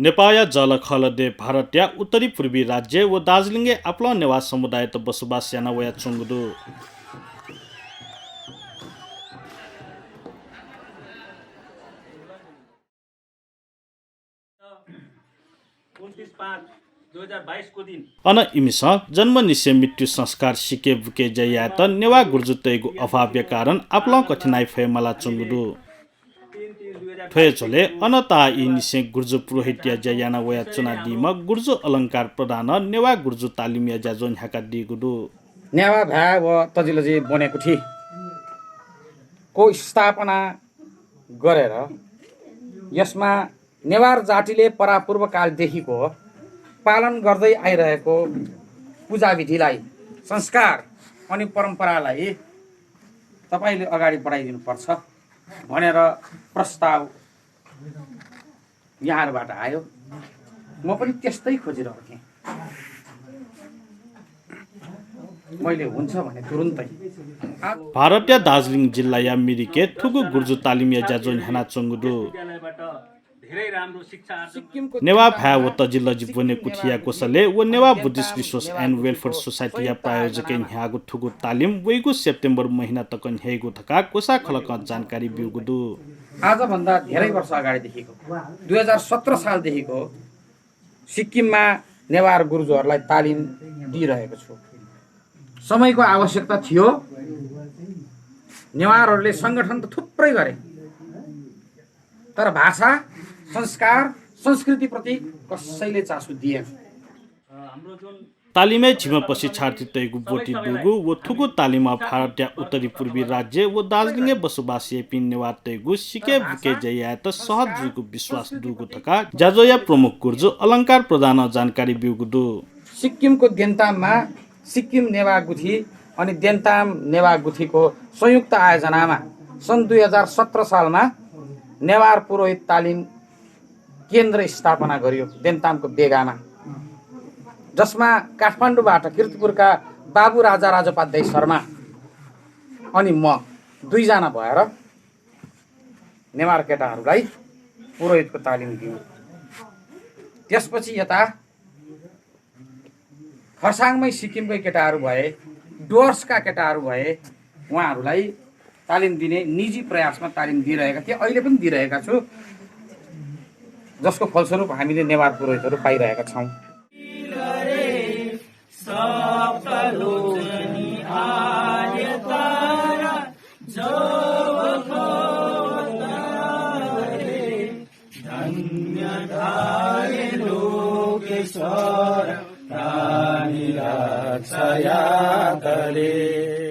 नेपाया जल खलदे भारतीय उत्तरी पूर्वी राज्य व दार्जिलिङे आपला नेवार समुदाय त बसोबास याना वया चुङ्गुदु अन इमिस जन्म निश्चय मृत्यु संस्कार सिके बुके जया त नेवा गुर्जु तैगु अभाव्य कारण आपला कठिनाई फैमला चुङ्गुदु छोले अनता यी निसे गुर्जु पुरोहितिया जयाना वया चुना दिमा गुर्जु अलङ्कार प्रदान नेवा गुर्जु तालिमिया जाजोन हाका दिगुदु नेवा भा व तजिलजी बनेको थी को स्थापना गरेर यसमा नेवार जातिले परापूर्व कालदेखिको पालन गर्दै आइरहेको पूजा विधिलाई संस्कार अनि परम्परालाई तपाईले अगाडि बढाइदिनु पर्छ भनेर प्रस्ताव यहाँबाट आयो। म पनि त्यस्तै खोजिरहेको थिएँ। मैले हुन्छ भने तुरुन्तै भारतीय दार्जिलिङ जिल्ला या मिरिके थुगु गुर्जु तालिमिया जाजोन हना चंगुदु नेवा भा व तजिल्ला जिबने कुठिया कोसले व Newa Buddhist resource and welfare society या प्रायोजक ह्यागु थुगु तालिम वैगु सेप्टेम्बर महिना तक हेगु थका कोसा खलक जानकारी बिउगुदु आज भन्दा धेरै वर्ष अगाडिदेखिको 2017 सालदेखिको सिक्किममा नेवार गुर्जुहरूलाई तालिम दिइरहेको छु। समयको आवश्यकता थियो। नेवारहरूले संगठन त थुप्रै गरे तर भाषा संस्कार संस्कृति प्रति कसैले चासो दिएन। तालिमे झिमपछि छार्ती तैगु बोटी दुगु व थुगु तालिमा भारतीय उत्तरी पूर्वी राज्य व दार्जिलिङे बसोबासी पिन नेवार तैगु सिके बुके जया त सहज जुगु विश्वास दुगु थका जाजोया प्रमुख गुर्जु अलङ्कार प्रदान जानकारी बिउगुदु सिक्किमको देन्ताममा सिक्किम नेवा गुठी अनि देन्ताम नेवा गुठीको संयुक्त आयोजनामा सन् 2017 सालमा नेवार पुरोहित तालिम केन्द्र स्थापना गरियो देन्तामको बेगामा, जसमा काठमाडौँबाट किर्तिपुरका बाबु राजा राजोपाध्याय शर्मा अनि म दुईजना भएर नेवार केटाहरूलाई पुरोहितको तालिम दियौँ। त्यसपछि यता खरसाङमै सिक्किमकै केटाहरू भए, डुवर्सका केटाहरू भए, उहाँहरूलाई तालिम दिने निजी प्रयासमा तालिम दिइरहेका थिए। अहिले पनि दिइरहेका छु, जसको फलस्वरूप हामीले नेवार पुरोहितहरू पाइरहेका छौँ। प्राणी रक्षया करे।